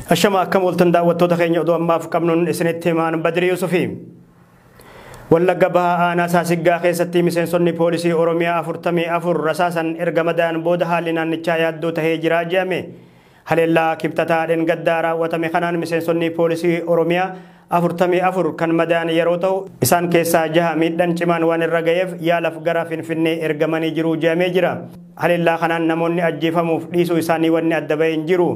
Ashama akkam ooltan daawwattoota keenya, oduu ammaaf qabnuun isinitti himaan Badri Yusufi. Wallagga Bahaa aanaa Saasiggaa keessatti miseensonni poolisii Oromiyaa 44 rasaasan erga madaa'an booda haalli naannichaa yaaddoo tahee jira jedhame. Haleellaa Kibxataa dheengaddaa raawwatame kanaan miseensonni poolisii Oromiyaa 44 kan madaa'an yeroo ta'u, isaan keessaa 6 miidhaan cimaan waan irra ga'eef yaalaaf gara Finfinnee ergamanii jiru jedhamee jira. Haleellaa kanaan namoonni ajjeefamuuf dhiisuu isaanii wanni adda bahee hin jiru.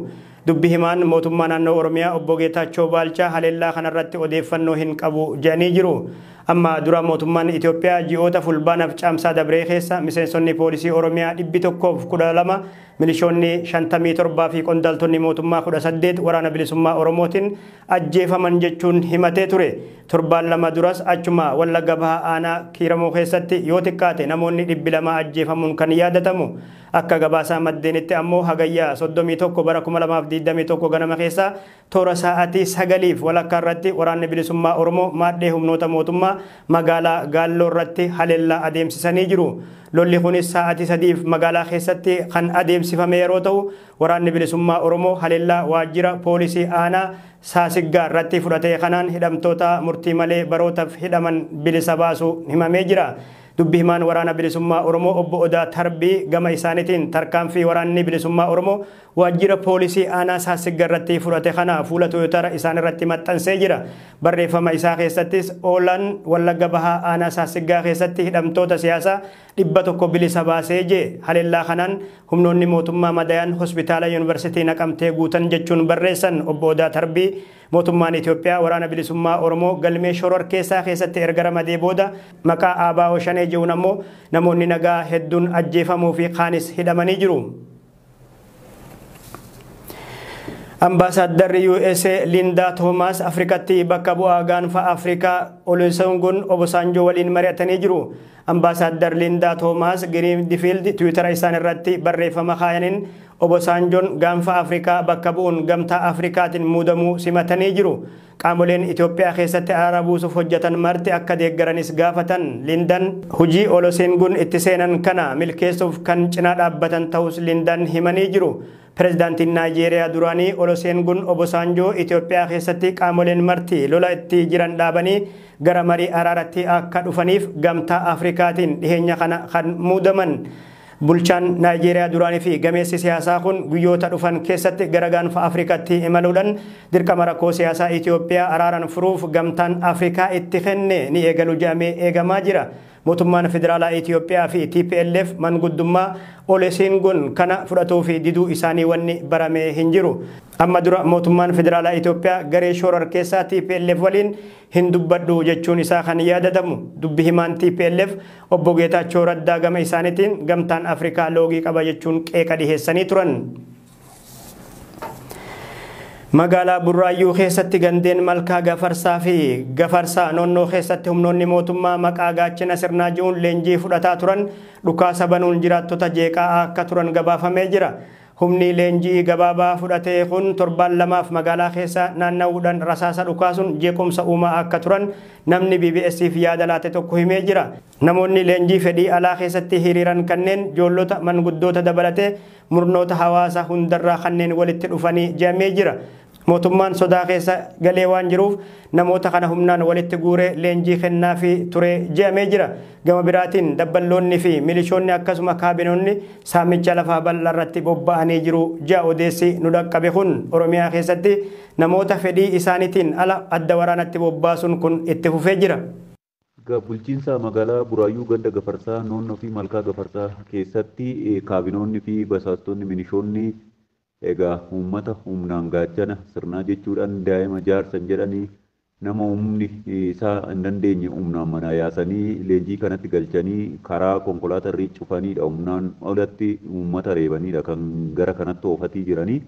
Dubbi himaan mootummaa naannoo Oromiyaa obbo Geetaachoo Baalchaa haleellaa kanarratti odeeffannoo hin qabu jedhanii jiru. Amma dura mootummaan Itoophiyaa ji'oota Fulbaanaaf Caamsaa dabree keessa miseensonni poolisii Oromiyaa 112, milishoonni 57 fi qondaaltonni mootummaa 18 waraana bilisummaa Oromootiin ajjeefaman jechuun himatee ture. Torbaan 2 duras achuma Wallagga Bahaa aanaa Kiiramuu keessatti yoo xiqqaate namoonni 200 ajjeefamuun kan yaadatamu. Akka gabaasaa maddeenitti ammoo Hagayya 31 bara 2021 ganama keessa toora sa'aatii 9:30 irratti waraanni bilisummaa Oromoo maadhee humnoota mootummaa magaalaa Gaalloo irratti haleellaa adeemsisanii jiru. Lolli kunis sa'aatii 3f magaalaa keessatti kan adeemsifame yeroo ta'u, waraanni bilisummaa Oromoo haleellaa waajjira poolisii aanaa Saasiggaa irratti fudhate kanaan hidhamtoota murtii malee barootaaf hidhaman bilisa baasu himamee jira. Dubbi himaan waraana bilisummaa Oromoo obbo Odaa Tarbii gama isaaniitiin tarkaanfii waraanni bilisummaa Oromoo waajjira poolisii aanaa Saasiggaa irratti fudhate kana fuula Tiwiitara isaan irratti maxxansee jira. Barreeffama isaa keessattis oolan Wallagga Bahaa aanaa Saasiggaa keessatti hidhamtoota siyaasaa 100 bilisa baasee jee. Haleellaa kanaan humnoonni mootummaa madayan hospitaala yuunivarsiitii Naqamtee guutan jechuun barreessan obbo Odaa Tarbii. Mootummaan Itoophiyaa waraana bilisummaa Oromoo galmee shororkeessaa keessatti erga ramadee booda maqaa ABO Shanee jehuun ammoo namoonni nagaa hedduun ajjeefamuu fi kaanis hidhamanii jiru. Ambaasaaddarri USA Lindaa Toomaas Afrikatti bakka bu'aa gaanfa Afrikaa Olusegun Obasanjoo waliin mari'atanii jiru. Ambaasaadдар Lindaa Toomaas Giriinfiild Tiwiitara isaan irratti barreeffama kaayaniin Obasanjoon gaanfa Afrikaa bakka bu'uun gamtaa Afrikaatiin muudamuu simatanii jiru. Qaamoleen Itoophiyaa keessatti araara buusuuf hojjetan marti akka deeggaranis gaafatan. Lindan hojii Olusegun itti seenan kana milkeessuuf kan cinaa dhaabbatan ta'us Lindan himanii jiru. Pireezidaantiin Naayijeeriyaa duraanii Olusegun Obasanjoo Itoophiyaa keessatti qaamoleen marti lola itti jiran dhaabanii gara marii araaratti akka dhufaniif gamtaa Afrikaatiin dhiheenya kana kan muudaman. Bulchaan Naayijeeriyaa duraanii fi gameessi siyaasaa kun guyyoota dhufan keessatti gara gaanfa Afrikaatti imaluudhaan dirqama rakkoo siyaasaa Itoophiyaa araaran furuuf gamtaan Afrikaa itti kenne ni eegalu jedhamee eegamaa jira. Mootummaan Federaalaa Itoophiyaa fi TPLF manguddummaa Olusegun kana fudhatuu fi diduu isaanii wanni baramee hin jiru. Amma dura mootummaan Federaalaa Itoophiyaa garee shororkeessaa TPLF waliin hin dubbadhu jechuun isaa kan yaadatamu. Dubbi himaan TPLF obbo Geetaachoo Raddaa gama isaaniitiin gamtaan Afrikaa loogii qaba jechuun qeeqa dhiheessanii turan. Magaalaa Burraayyuu keessatti gandeen Malkaa Gafarsaa fi Gafarsaa Noonnoo keessatti humnoonni mootummaa maqaa gaachana sirnaa jiruun leenjii fudhataa turan dhukaasa banuun jiraattota jeeqaa akka turan gabaafamee jira. Humni leenjii gabaabaa fudhatee kun torbaan 2f magaalaa keessa naanna'uudhaan rasaasa dhukaasuun jeequmsa uumaa akka turan namni BBS'f yaada laate tokko himee jira. Namoonni leenjii fedhii alaa keessatti hiriiran kanneen ijoollota manguddoota dabalatee murnoota hawaasa hundarraa kanneen walitti dhufanii jedhamee jira. Mootummaan sodaa keessa galee waan jiruuf namoota kana humnaan walitti guuree leenjii kennaafi ture jedhamee jira. Gama biraatiin dabballoonni fi milishoonni akkasuma kaabinoonni saamicha lafaa bal'aa irratti bobba'anii jiru ji'a odeessi nu dhaqqabe kun. Oromiyaa keessatti namoota fedhii isaaniitiin ala adda waraanatti bobbaasuun kun itti fufee jira. Bulchiinsa magaalaa Buraayyuu ganda Gafarsaa Noonnoo fi Malkaa Gafarsaa keessatti kaabinoonni fi basaastonni milishoonni egaa uummata humnaan gaachana sirnaa jechuudhaan daa'ima jaarsan jedhanii nama humni isaa hin dandeenye humnaan manaa yaasanii leenjii kanatti galchanii karaa konkolaataa irra cufaniidha, humnaan olatti uummata reebaniidha kan gara kanatti oofatii jiranii.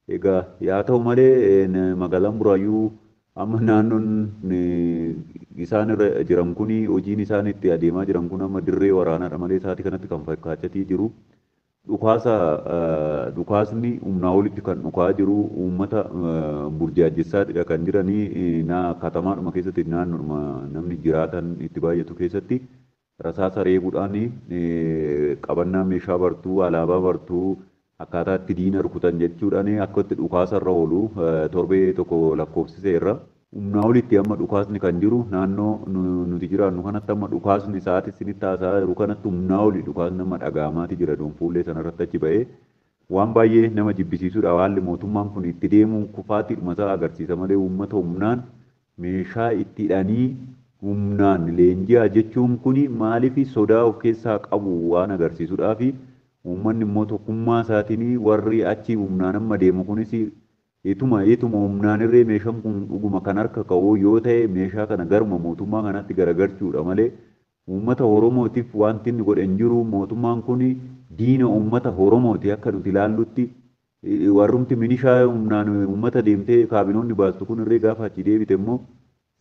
Egaa yaa ta'u malee magaalaan Buraayyuu amma naannoon isaan irra jiran kuni hojiin isaan itti adeemaa jiran kun amma dirree waraanaadha malee sa'aatii kanatti kan fakkaachatii jiru. Dhukaasa dhukaasni humnaa olitti kan dhukaa jiru uummata burjaajessaadha kan jiranii katamaadhuma keessatti naannoodhuma namni jiraatan itti baay'atu keessatti rasaasa reebuudhaan qabannaa meeshaa bartuu alaabaa bartuu Akkaataa itti diina rukutan jechuudhaan akka itti dhukaasarra oolu torbee tokko lakkoofsiseerra. Humnaa olitti amma dhukaasni kan jiru naannoo nuti jiraannu kanatti amma dhukaasni sa'aatii isinitti haasa'aa jiru kanatti humnaa oli dhukaasni amma dhaga'amaati jira doonfuullee sanarratti achi ba'ee waan baay'ee nama jibbisiisudha. Haalli mootummaan kun itti deemuun kufaatiidhuma isaa agarsiisa malee uummata humnaan meeshaa itti hidhanii humnaan leenji'aa jechuun kun maaliif sodaa of keessaa qabu waan agarsiisudhaa fi uummanni immoo tokkummaa isaatiin warri achi humnaan amma deemu kunis ituma humnaan irree meeshaan kun dhuguma kan harka ka'u yoo ta'e meeshaa kana garuma mootummaa kanatti garagalchuudha malee uummata Oromootiif wanti inni godhe hin jiru. Mootummaan kun diina uummata Oromooti akka nuti ilaallutti. Warrumti milishaa humnaan uummata deemtee kaabinoonni baastu kun irree gaafa achi deebite immoo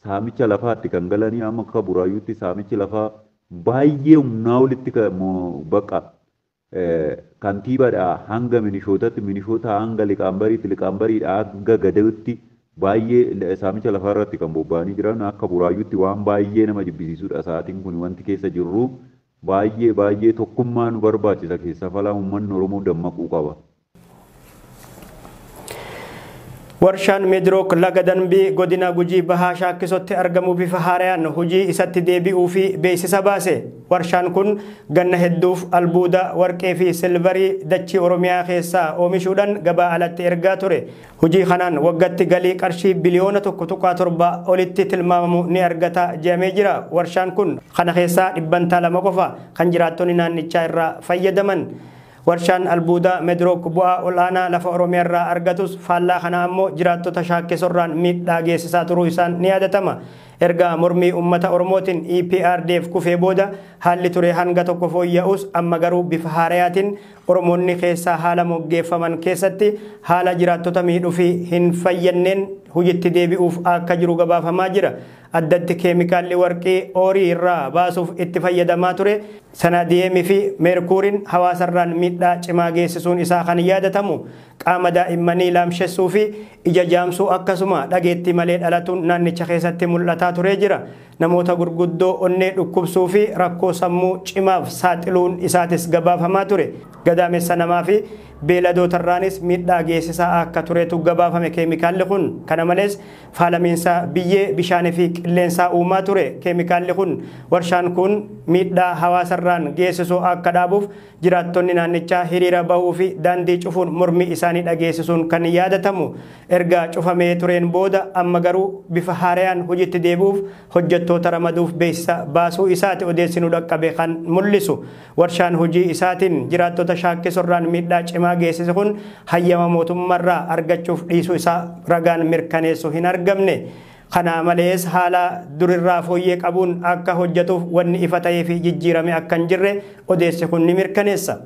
saamicha lafaatti kan galanii amma akka Buraayyuutti saamichi lafaa baay'ee humnaa olitti bakka kantiibaadhaa hanga milishootatti, milishoota hanga liqaambariitti, liqaambariidhaa hanga gadootti baay'ee saamicha lafaa irratti kan bobba'anii jiran akka Buraayyuutti waan baay'ee nama jibbisiisudha. Sa'aatiin kun wanti keessa jirru baay'ee baay'ee tokkummaa nu barbaachisa. Keessa falaa uummanni Oromoo dammaquu qaba. Warshaan Meedirook laga Danbii godina Gujii Bahaa Shaakkisotti argamu bifa haaraan hojii isatti deebi'uu fi beeksisa baase. Warshaan kun ganna hedduuf albuuda warqee fi silvarii dachii Oromiyaa keessaa oomishuudhaan gabaa alatti ergaa ture. Hojii kanaan waggaatti galii qarshii biliyoona 1.7 olitti tilmaamamu ni argata jedhamee jira. Warshaan kun kana keessaa 2% qofa kan jiraattonni naannichaa irraa fayyadaman. Warshaan albuudaa Meedirook bu'aa ol'aanaa lafa Oromiyaa irraa argatus faallaa kana ammoo jiraattota Shaakkisorraan miidhaa geessisaa turuu isaan ni yaadatama. Erga mormii uummata Oromootiin EPRDF kufee booda haalli ture hanga tokko fooyya'us amma garuu bifa haarayaatiin Oromoonni keessaa haala moggeeffaman keessatti haala jiraattota miidhuu fi hin fayyanneen hojiitti deebi'uuf akka jiru gabaafamaa jira. Addatti keemikaalli warqii oorii irraa baasuuf itti fayyadamaa ture sanadiyeemii fi meerkuuriin hawaasarraan miidhaa cimaa geessisuun isaa kan yaadatamu qaama daa'immanii laamshessuu fi ija jaamsuu akkasuma dhageettii malee dhalatuun naannicha keessatti mul'ataa turee jira. Namoota gurguddoo onnee dhukkubsuu fi rakkoo sammuu cimaaf saaxiluun isaatis gabaafamaa ture. Gadaamessa namaa fi beeladootarraanis miidhaa geessisaa akka turetu gabaafame keemikaalli kun. Kana malees faalamiinsa biyyee bishaanii fi qilleensaa uumaa ture. Keemikaalli kun warshaan kun miidhaa hawaasarraan geessisuu akka dhaabuuf jiraattonni naannichaa hiriira bahuu fi daandii cufuun mormii isaanii dhageessisuun kan yaadatamu. Erga cufamee tureen booda amma garuu bifa haaraan hojiitti deebi'uuf hojjettoota ramaduuf beeksisa baasuu isaati odeessinuu dhaqqabe kan mul'isu. Warshaan hojii isaatiin jiraattota Shaakkisorraan miidhaa cimaa geessise kun hayyama mootummaarraa argachuuf dhiisuu isaa ragaan mirkaneessu hin argamne. Kana malees haala durirraa fooyyee qabuun akka hojjetuuf wanni ifa ta'ee fi jijjiirame akka hin jirre odeessi kun ni mirkaneessa.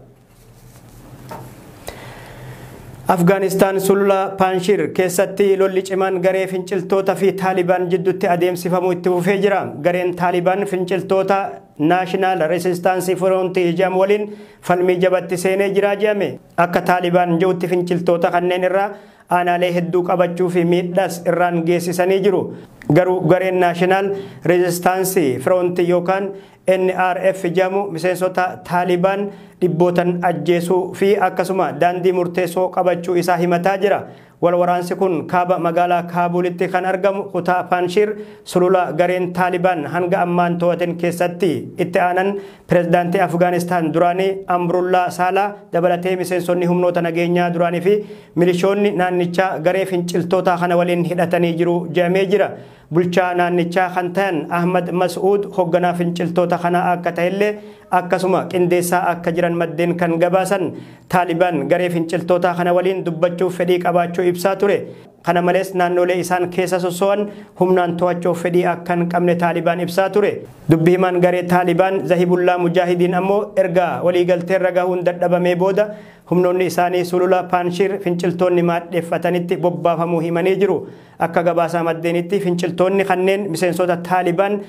Afgaanistaan sulula Paanshir keessatti lolli cimaan garee finciltoota fi Taalibaan jidduutti adeemsifamuu itti fufee jira. Gareen Taalibaan finciltoota Naashinaal Resiistaansii Firoontii jedhamu waliin falmii jabatti seenee jira jedhame. Akka Taalibaan jirutti finciltoota kanneen irraa aanaalee hedduu qabachuu fi miidhaas irraan geessisanii jiru. Garuu gareen Naashinaal Resiistaansii Firoontii yookaan NRF jedhamu miseensota Taalibaan dhibbootan ajjeesuu fi akkasuma daandii murteessoo qabachuu isaa himataa jira. Walwaraansi kun kaaba magaalaa Kaabulitti kan argamu kutaa Paanshir sulula gareen Taalibaan hanga ammaan to'atan keessatti itti aanan pirezidaantii Afgaanistaan duraanii Amrullaa Saalaa dabalatee miseensonni humnoota nageenyaa duraanii fi milishoonni naannichaa garee finciltoota kana waliin hidhatanii jiru jedhamee jira. Bulchaa naannichaa kan ta'an Ahmad Mas'uud hoogganaa finciltoota kanaa akka ta'ellee akkasuma qindeessaa akka jiran maddeen kan gabaasan. Taalibaan garee finciltoota kana waliin dubbachuuf fedhii qabaachuu ibsaa ture. Kana malees naannolee isaan keessa sosso'an humnaan to'achuuf fedhii akka hin qabne Taalibaan ibsaa ture. Dubbi himaan garee Taalibaan Zahibullaa Mujaahidiin ammoo erga waliigalteerra gahuun dadhabamee booda humnoonni isaanii sulula Paanshir finciltoonni maadheeffatanitti bobbaafamuu himanii jiru. Akka gabaasaa maddeenitti finciltoonni kanneen miseensota Taalibaan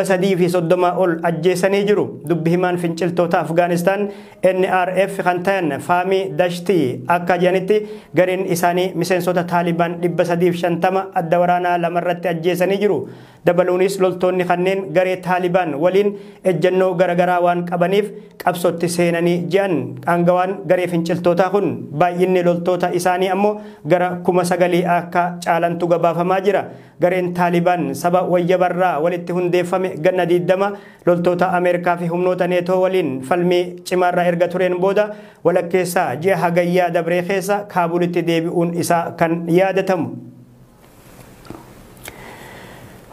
330 ol ajjeesanii jiru. Dubbi himaan finciltoota Afgaanistaan NRF kan ta'an Faamii Dashtii akka jedhanitti gareen isaanii miseensota Taalibaan 350 adda waraanaa lamarratti ajjeesanii jiru. Dabaluunis loltoonni kanneen garee Taalibaan waliin ejjennoo garaagaraa waan qabaniif qabsootti seenanii ji'an. Aangawaan garee finciltootaa kun baay'inni loltoota isaanii ammoo gara 9,000 akka caalantu gabaafamaa jira. Gareen Taalibaan saba wayyabarraa walitti hundeeffame ganna 20 loltoota Ameerikaa fi humnoota Neetoo waliin falmii cimaarraa erga tureen booda walakkeessaa ji'a Hagayyaa dabree keessa Kaabulitti deebi'uun isaa kan yaadatamu.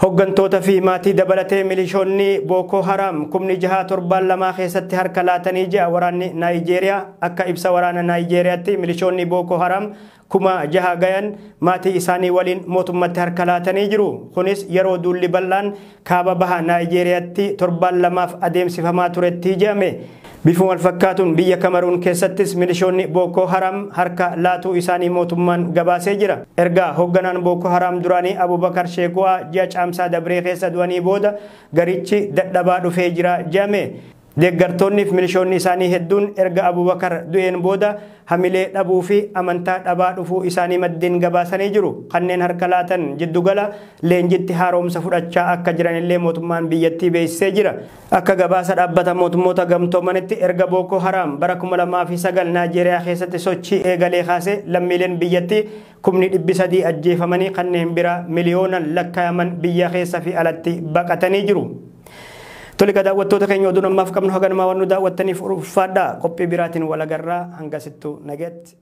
Hoggantoota fi maatii dabalatee milishoonni Boko Haram 6,000 torbaan 2 keessatti harka laatanii ji'a waraanni Naayijeeriyaa. Akka ibsa waraana Naayijeeriyaatti milishoonni Boko Haram 6,000 gayan maatii isaanii waliin mootummatti harka laatanii jiru. Kunis yeroo duulli bal'aan kaaba baha Naayijeeriyaatti torbaan 2 adeemsifamaa turetti jedhame. Bifuma wal fakkaatuun biyya Kameruun keessattis milishoonni Boko Haram harka laatuu isaanii mootummaan gabaasee jira. Erga hoogganaan Boko Haram duraanii Abubakar Sheeku'aa ji'a caamsaa dabree keessa du'anii booda garichi dadhabaa dhufee jira jedhame. Deeggartoonni fi milishoonni isaanii hedduun erga Abubakar du'een booda hamilee dhabuu fi amantaa dhabaa dhufuu isaanii maddeen gabaasanii jiru. Kanneen harka laatan jiddugala leenjitti haaromsa fudhachaa akka jiranillee mootummaan biyyattii beeksisee jira. Akka gabaasa dhaabbata mootummoota gamtoomanitti erga Boko Haram bara 2009 Naayijeeriyaa keessatti sochii eegalee kaasee lammiileen biyyattii 300,000 ajjeefamanii kanneen biraa miliyoonan lakkaayaman biyya keessa fi alatti baqatanii jiru. Tole daawwattoota keenya oduun ammaaf qabnu haganumaa waan nu daawwattaniif ulfaadha. Qophii biraatiin wal agarraa hangasittuu nageetti.